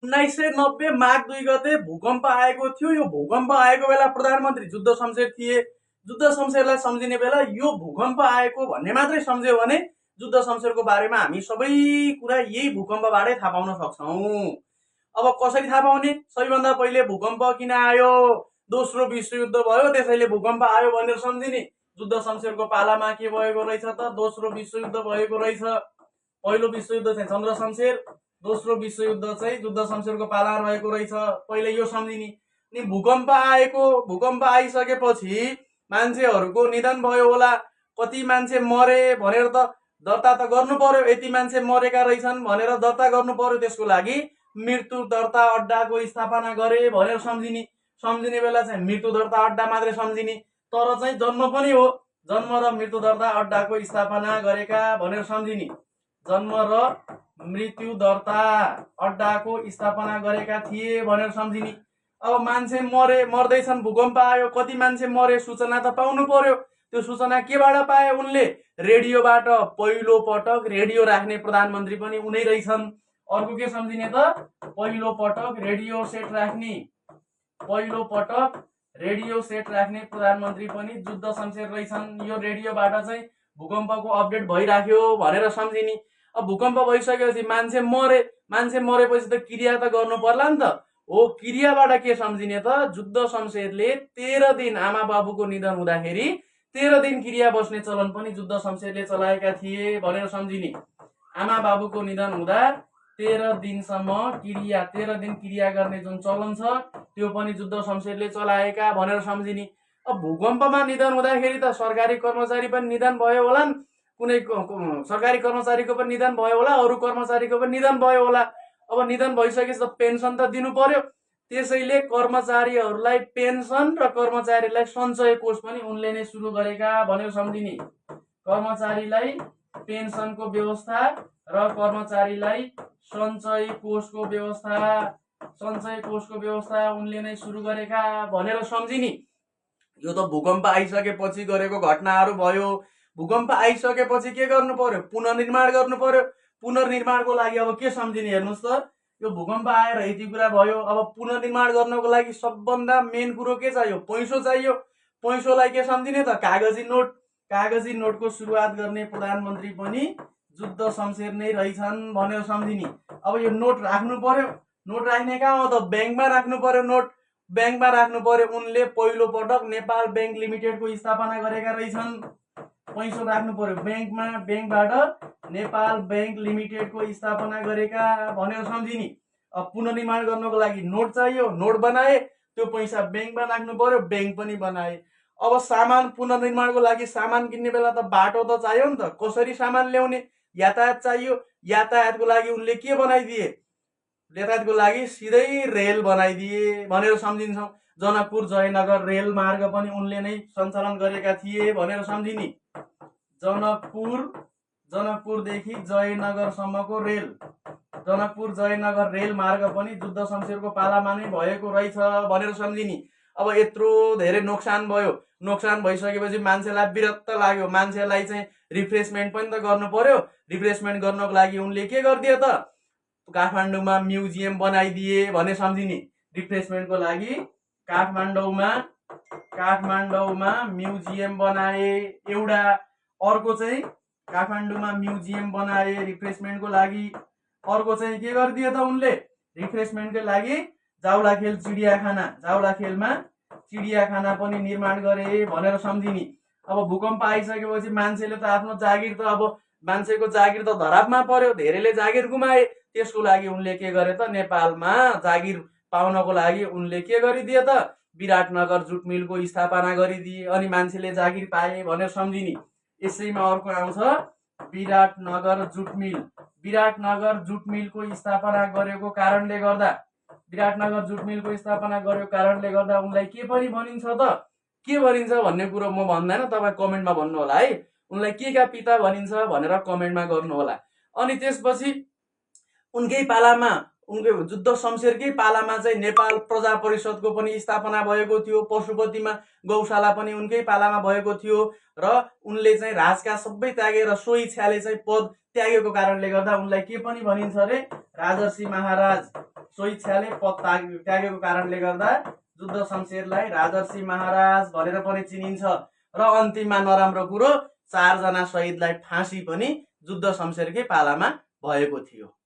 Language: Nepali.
1990 माघ 2 गते भूकम्प आएको थियो। यो भूकम्प आएको बेला प्रधानमन्त्री जुद्ध शमशेर थिए। जुद्ध शमशेरलाई सम्झिने बेला यो भूकम्प आएको भन्ने मात्रै सम्झ्यो भने जुद्ध शमशेरको बारेमा हामी सबै कुरा यही भूकम्पबाटै थाहा पाउन सक्छौँ। अब कसरी थाहा पाउने? सबैभन्दा पहिले भूकम्प किन आयो? दोस्रो विश्वयुद्ध भयो, त्यसैले भूकम्प आयो भनेर सम्झिने। जुद्ध शमशेरको पालामा के भएको रहेछ त? दोस्रो विश्वयुद्ध भएको रहेछ। पहिलो विश्वयुद्ध चाहिँ चन्द्र शमशेर, दोस्रो विश्वयुद्ध चाहिँ जुद्ध शमशेरको पालामा रहेको रहेछ। पहिले यो सम्झिने। अनि भूकम्प आएको, भूकम्प आइसकेपछि मान्छेहरूको निधन भयो होला, कति मान्छे मरे भनेर त दर्ता त गर्नु पर्यो। यति मान्छे मरेका रहेछन् भनेर दर्ता गर्नु पर्यो। त्यसको लागि मृत्यु दर्ता अड्डाको स्थापना गरे भनेर सम्झिने। सम्झिने बेला चाहिँ मृत्यु दर्ता अड्डा मात्रै सम्झिने, तर चाहिँ जन्म पनि हो, जन्म र मृत्यु दर्ता अड्डाको स्थापना गरेका भनेर सम्झिने। जन्म र मृत्यु दर्ता अड्डाको स्थापना गरेका थिए भनेर सम्झिने। अब मान्छे मरे, मर्दैछन्, भूकम्प आयो, कति मान्छे मरे सूचना त पाउनु पर्यो। त्यो सूचना केबाट पाए उनले? रेडियोबाट। पहिलो पटक रेडियो राख्ने प्रधानमन्त्री पनि उनै रहेछन्। अर्को के सम्झिने त? पहिलो पटक रेडियो सेट राख्ने, पहिलो पटक रेडियो सेट राख्ने प्रधानमन्त्री पनि जुद्ध शमशेर रहेछन्। यो रेडियोबाट चाहिँ भूकम्पको अपडेट भइराख्यो भनेर सम्झिने। अब भूकम्प भइसकेपछि मान्छे मरे, मान्छे मरेपछि त क्रिया त गर्नु पर्ला नि त। हो, क्रियाबाट के सम्झिने त? जुद्ध शमशेरले 13 दिन आमा बाबुको निधन हुँदाखेरि 13 दिन क्रिया बस्ने चलन पनि जुद्ध शमशेरले चलाएका थिए भनेर सम्झिने। आमा बाबुको निधन हुँदा 13 दिनसम्म क्रिया, 13 दिन क्रिया गर्ने जुन चलन छ त्यो पनि जुद्ध शमशेरले चलाएका भनेर सम्झिने। अब भूकम्पमा निधन हुँदाखेरि त सरकारी कर्मचारी पनि निधन भयो होला, कुनै सरकारी कर्मचारीको पनि निधन भयो होला, अरू कर्मचारीको पनि निधन भयो होला। अब निधन भइसकेपछि त पेन्सन त दिनु पर्यो। त्यसैले कर्मचारीहरूलाई पेन्सन र कर्मचारीलाई सञ्चय कोष पनि उनले नै सुरु गरेका भनेर सम्झिने। कर्मचारीलाई पेन्सनको व्यवस्था र कर्मचारीलाई सञ्चय कोषको व्यवस्था, सञ्चय कोषको व्यवस्था उनले नै सुरु गरेका भनेर सम्झिने। यो त भूकम्प आइसकेपछि गरेको घटनाहरू भयो। भूकम्प आइसकेपछि के गर्नु पर्यो? पुनर्निर्माण गर्नु पर्यो। पुनर्निर्माणको लागि अब के सम्झिने हेर्नुहोस् त? यो भूकम्प आएर यति कुरा भयो। अब पुनर्निर्माण गर्नको लागि सबभन्दा मेन कुरो के चाहियो? पैसो चाहियो। पैसोलाई के सम्झिने त? कागजी नोट। कागजी नोटको सुरुवात गर्ने प्रधानमन्त्री पनि जुद्ध शमशेर नै रहेछन् भनेर सम्झिने। अब यो नोट राख्नु पर्यो। नोट राख्ने कहाँ हो त? ब्याङ्कमा राख्नु पर्यो नोट। ब्याङ्कमा राख्नु पर्यो। उनले पहिलो पटक नेपाल ब्याङ्क लिमिटेडको स्थापना गरेका रहेछन्। पैसो राख्नु पर्यो ब्याङ्कमा, ब्याङ्कबाट नेपाल ब्याङ्क लिमिटेडको स्थापना गरेका भनेर सम्झिने। अब पुनर्निर्माण गर्नको लागि नोट चाहियो, नोट बनाए, त्यो पैसा ब्याङ्कमा राख्नु पर्यो, ब्याङ्क पनि बनाए। अब सामान, पुनर्निर्माणको लागि सामान किन्ने बेला त बाटो त चाहियो नि त। कसरी सामान ल्याउने? यातायात चाहियो। यातायातको लागि उनले के बनाइदिए? यातायातको लागि सिधै रेल बनाइदिए भनेर सम्झिन्छौँ। जनकपुर जयनगर रेल मार्ग पनि उनले नै सञ्चालन गरेका थिए भनेर सम्झिने। जनकपुरदेखि जयनगरसम्मको रेल, जनकपुर जयनगर रेल मार्ग पनि जुद्ध शमशेरको पालामा नै भएको रहेछ भनेर सम्झिने। अब यत्रो धेरै नोक्सान भयो। नोक्सान भइसकेपछि मान्छेलाई विरक्त लाग्यो। मान्छेलाई चाहिँ रिफ्रेसमेन्ट पनि त गर्नु पर्यो। रिफ्रेसमेन्ट गर्नको लागि उनले के गरिदिए त? काठमाडौँमा म्युजियम बनाइदिए भने सम्झिने। रिफ्रेसमेन्टको लागि काठमाडौँमा म्युजियम बनाए एउटा। अर्को चाहिँ काठमाडौँमा म्युजियम बनाए रिफ्रेसमेन्टको लागि। अर्को चाहिँ के गरिदिए त उनले? रिफ्रेसमेन्टको लागि जाउलाखेल चिडियाखाना, जाउलाखेलमा चिडियाखाना पनि निर्माण गरे भनेर सम्झिने। अब भूकम्प आइसकेपछि मान्छेले त आफ्नो जागिर त, अब मान्छेको जागिर त धरापमा पर्यो, धेरैले जागिर गुमाए। त्यसको लागि उनले के गरे त? नेपालमा जागिर पाउनको लागि उनले के गरिदिए त? विराटनगर जुट मिलको स्थापना गरिदिए, अनि मान्छेले जागिर पाए भनेर सम्झिने। यसैमा अर्को आउँछ विराटनगर जुट मिल। विराटनगर जुट मिलको स्थापना गरेको कारणले गर्दा, विराटनगर जुट मिलको स्थापना गरेको कारणले गर्दा उनलाई के पनि भनिन्छ त? के भनिन्छ भन्ने कुरो म भन्दैन, तपाईँ कमेन्टमा भन्नु होला है। उनलाई के का पिता भनिन्छ भनेर कमेन्टमा गर्नु होला। अनि त्यसपछि उनकै पालामा उनको जुद्ध शमशेरकै पालामा चाहिँ नेपाल प्रजा परिषदको पनि स्थापना भएको थियो। पशुपतिमा गौशाला पनि उनकै पालामा भएको थियो र उनले चाहिँ राजका सबै त्यागेर सोही छ्याले चाहिँ पद त्यागेको कारणले गर्दा उनलाई के पनि भनिन्छ अरे, राजर्षि महाराज। सोही छ्याले पद त्यागेको कारणले गर्दा जुद्ध शमशेरलाई राजर्षि महाराज भनेर पनि चिनिन्छ। र अन्तिममा नराम्रो कुरो, 4 जना शहीदलाई फाँसी पनि जुद्ध शमशेरकै पालामा भएको थियो।